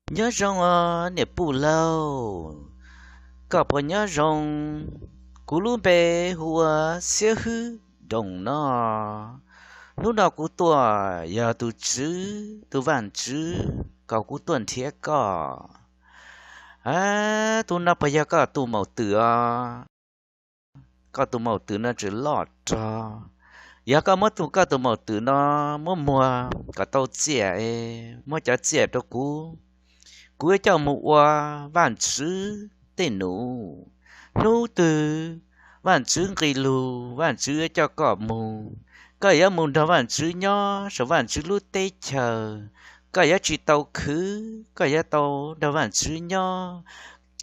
Nyob zoo os niam Puj Lauj, koj puas nyob zoo? Kuv lub npe hu ua Xiab Hwb Doos no. Hnub no kuv tuaj yog tus tswv, tus vaj tswv kom kuv tuaj nrhiav koj. Tus no puas yog koj tus maum twm os? Koj tus maum twm no tseem loj rog. Yog koj muab tus, koj tus maum twm no muab muag kom tau txiaj, muab cov txiaj rau kuv, kuv yuav coj mus ua vaj tswv tej num. Hnub twg vaj tswv nqis lug, vaj tswv yuav coj koj mus. Koj yuav mus nrog vaj tswv nyob saum vaj tswv lub teb chaws. Koj yuav tsis tau khwv, koj yuav tau nrog vaj tswv nyob,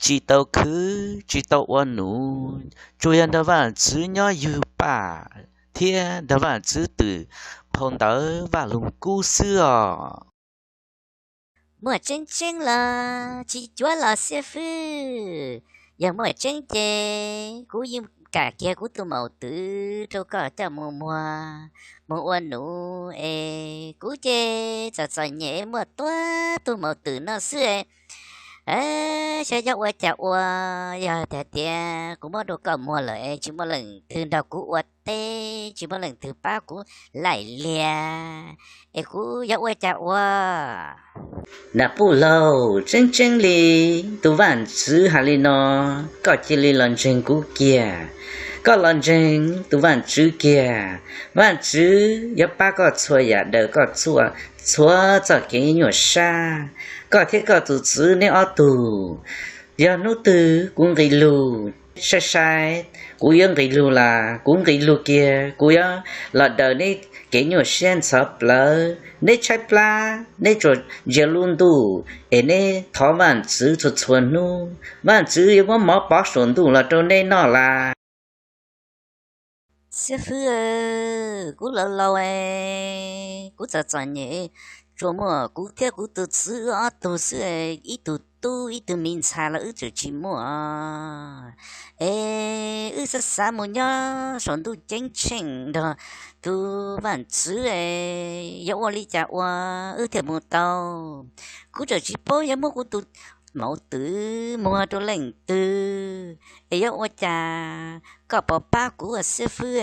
tsis tau khwv, tsis tau ua num, tsuas yog nrog vaj tswv nyob ywg paj thiab nrog vaj tswv twm phau ntawv Vaj Lug Kub xwb os. Muaj tseeb tseeb los tsis cuav los Xiab Hwb? Yog muaj tseeb ces kuv yeej kam kiag kuv tus maum twm rau koj coj mus muag, mus ua num es kuv ces txom txom nyem muaj tuab tug maum twm no xwb. Xyov yog ua cas ua, yog tias tias kuv muab rau koj muag lawm es tsis muaj leej twg nrog kuv ua teb, tsis muaj leej twg pab kuv laim lias, es kuv yuav ua cas ua? Nam Puj Lauj, tseeb tseeb li, tus vaj tswv hais li no, koj cia li los ntseeg kuv kiag. Koj los ntseeg tus vaj tswv kiag, vaj tswv yuav pab koj txhua yam daws, koj txhua, txhua txoj kev nyuaj sab. Koj thiab koj tus txiv neb ob tug, yog hnub twg kuv nqis lug, saib saib, kuv yuav nqis lug las kuv nqis lug kiag, kuv yuav los daws neb kev nyuaj siab ntxhov plawv. Neb tshaib plab, neb tsuas ntsia lub ntuj es neb thov vaj tswv txhua txhua hnub, vaj tswv yuav muab mov pov saum ntuj los rau neb noj las. Xiab Hwb, kuv laus laus es kuv txom txom nyem, tsuas muaj kuv thiab kuv tus txiv wb ob tug xwb, ib tug tub ib tug me ntxhais los wb tseem tsis muaj. Es wb xav xav mus nyob saum ntuj ceeb tsheej nrog tus vaj tswv, yuav ua li cas ua wb thiaj mus tau? Kuv tseem tsis paub yuav muab kuv tus maum twv muag rau leej twg, es yuav ua cas? Koj puas pab kuv, Xiab Hwb,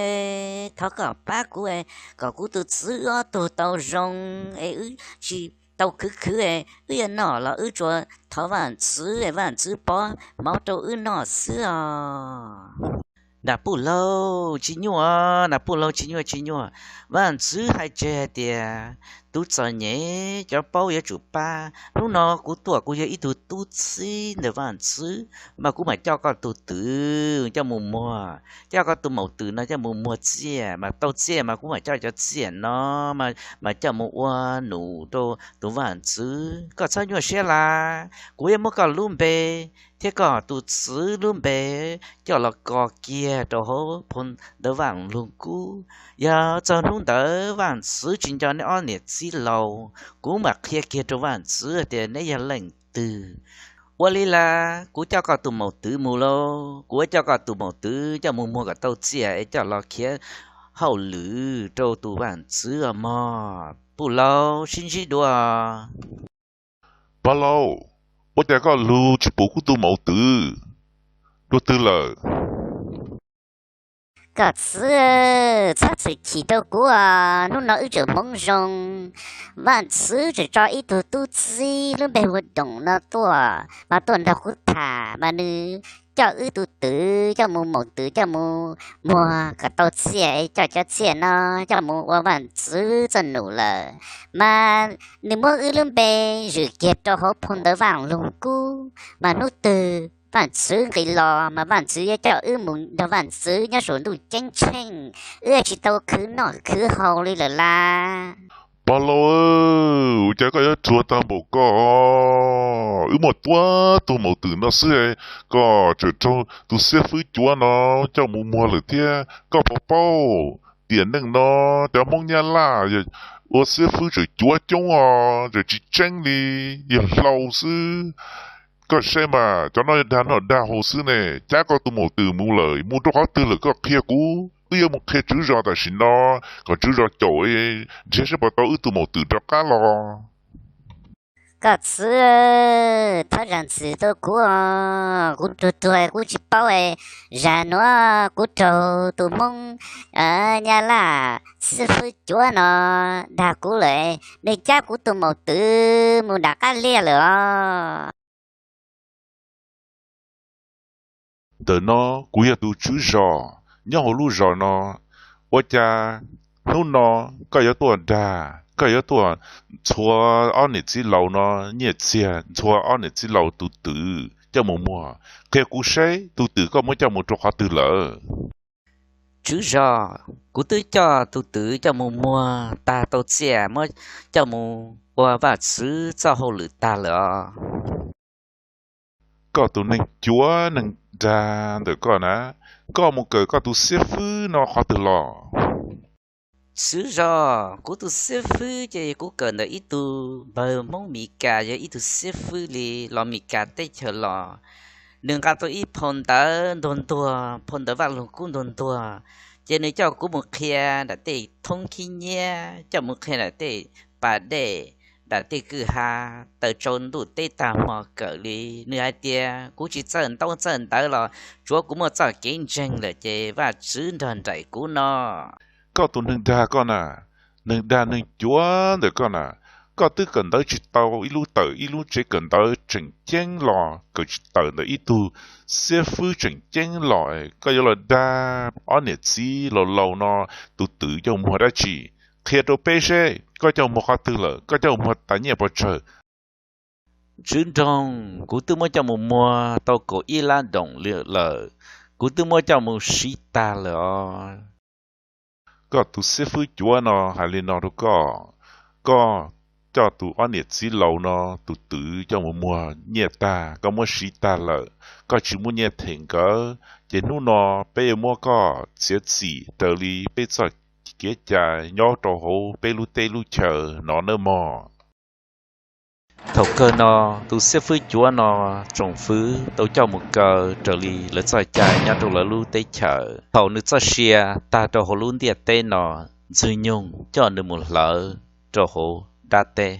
thov koj pab kuv kom kuv tus txiv wb ob tug tau zoo, es wb tsis tau khwv khwv, wb yuav noj los wb tsuas thov vaj tswv, vaj tswv pov mov rau wb noj xwb os. Nam Puj Lauj, tsis nyuaj, Nam Puj Lauj, tsis nyuaj, tsis nyuaj. Vaj tswv hais tseg hais tias tus txom nyem cov paub yuav tsum pab. Hnub no kuv tuaj kuv yog ib tug tub txib ntawm vaj tswv, mas kuv mam coj koj tus twm coj mus muag, coj koj tus maum twm no coj mus muag txiaj, mas tau txiaj mas kuv mam coj cov txiaj no mas coj mus ua num rau tus vaj tswv. Koj txhob nyuaj siab las, kuv yuav muab koj lub npe thiab koj tus txiv lub npe coj los kos kiag rau hauv phau ntawv Vaj Lug Kub. Yog txog hnub ntawd vaj tswv tsis nco neb ob niam txiv laus, kuv mam qhia kiag rau vaj tswv tias neb yog leej twg. Ua li las, kuv coj koj tus maum twm mus lauj, kuv yuav coj koj tus maum twm coj mus muag kom tau txiaj es coj los khiav hauj lwm rau tus vaj tswv os mog. Puj Lauj, sib ntsib dua. Pog Lauj, ua cas koj lug tsis pum kuv tus maum twm dua twg lawm? Koj txiv, txhob txwm chim rau kuv os, hnub no wb tseem hmoov zoo. Vaj tswv tseem tso ib tug tub txib lub npe hu Doos no tuaj, mas tuaj nrog kuv tham, mas nws coj wb tus twm coj mus, maum twm coj mus muag kom tau txiaj, coj cov txiaj no coj mus ua vaj tswv txoj num lawm. Mas nws muab wb lub npe zwm kiag rau hauv phau ntawv Vaj Lug Kub, mas hnub twg vaj tswv nqis los mas vaj tswv yuav coj wb mus nrog vaj tswv nyob saum ntuj ceeb tsheej, wb tsis tau khwv noj khwv haus li lawm las. Pog Lauj, ua cas koj yuav ruam tag npaum ko? Wb muaj tuab tug maum twm no xwb, koj tseem raug tus Xiab Hwb cuav no coj mus muag lawm thiab. Koj puas paub tiam neej no cov Hmoob Nyab Laj ua Xiab Hwb tseem cuav coob os, tseem tsis tseeb li, yog hlau xwb. Koj saib mas, cov no dag noj dag haus xwb ne, cab koj tus maum twm mus lawm, mus rau qhov twg lawm koj qhia kuv, wb yuav mus qhia tswv zos tam sim no, kom tswv zos caum, nrhiav saib puas tau wb tus maum twm rov qab los. Koj txwv, txhob zam txim rau kuv os, kuv tuag tuag kuv tsis paub. Zag nuav kuv raug tus Hmoob Nyab Laj xib fwb cuav no dag kuv lawm, nws cab kuv tus maum twv mus nram qab liaj lawm os. Ntawm no kuv yog tus tswv zos nyob hauv lub zos no. Ua cas hnub no koj yuav tuaj dag, koj yuav tuaj ntxhua ob niam txiv laus no nyiaj txiag, ntxhua ob niam txiv laus tus twm coj mus muag? Qhia kuv saib tus twm koj muab coj mus rau qhov twg lawm? Tswv zos, kuv twb coj tus twm coj mus muag tag tau txiaj, muab coj mus ua Vaj Tswv txoj hauj lwm tag lawm os. Koj tus neeg cuav neeg dag ntawm koj na, koj mus kawm koj tus xib fwb no qhov twg los? Tswv zos, kuv tus xib fwb ces kuv kawm ntawm ib tug npawg Hmoob Mis Kas, yog ib tug xib fwb li los Mis Kas teb chaws los. Nws nqa tau ib phau ntawv ntuag ntuag, phau ntawv Vaj Lug Kub ntuag ntuag, ces nws coj kuv mus qhia nram tej thoob khib nyiab, coj mus qhia nram tej pas dej, nram tej kwj ha, taws tsau ntuj teb tag hmo kawm li. Nws hais tias kuv tsis txawj ntaub txawj ntawv los tsuav kuv muaj txoj kev ntseeg lawm ces Vaj Tswv nrog nraim kuv no. Koj tus neeg dag koj na, neeg dag neeg cuav ntawm koj na, koj twb kawm ntawv tsis tau ib lub tawm ib lub tsev kawm ntawv tseem ceeb los kawm tsis tawm ntawm ib tug xib fwb tseem ceeb los, koj yuav los dag ob niam txiv laus laus no tus twm coj muag dab tsi? Qhia rau peb seb koj coj muag qhov twg lawm, koj coj muag tas nyiaj pov tsawg? Tswv nroog, kuv twb muab coj mus muag tau kaum ib lab doom lawm, kuv twb muab coj mus siv tag lawm os. Koj tus xib fwb cuav no hais li no rau koj, koj coj tus ob niam txiv laus no tus twm coj mus muag nyiaj tag, koj muab siv tag lawm, koj tsis muaj nyiaj them nkawd, ces hnub no peb yuav muab koj txiav txim raws li peb txoj kev cai nyob rau hauv peb lub teb lub chaw no nawb mog. Thaum kawg no, tus xib fwb cuav no tsoom fwv tau coj mus kaw raws li lawv txoj cai nyob rau lawv lub teb chaws. Thaum nws txoj sia tag rau hauv lub ntiaj teb no, Ntxwg Nyoog coj nws mus hlawv rau hauv dab teb.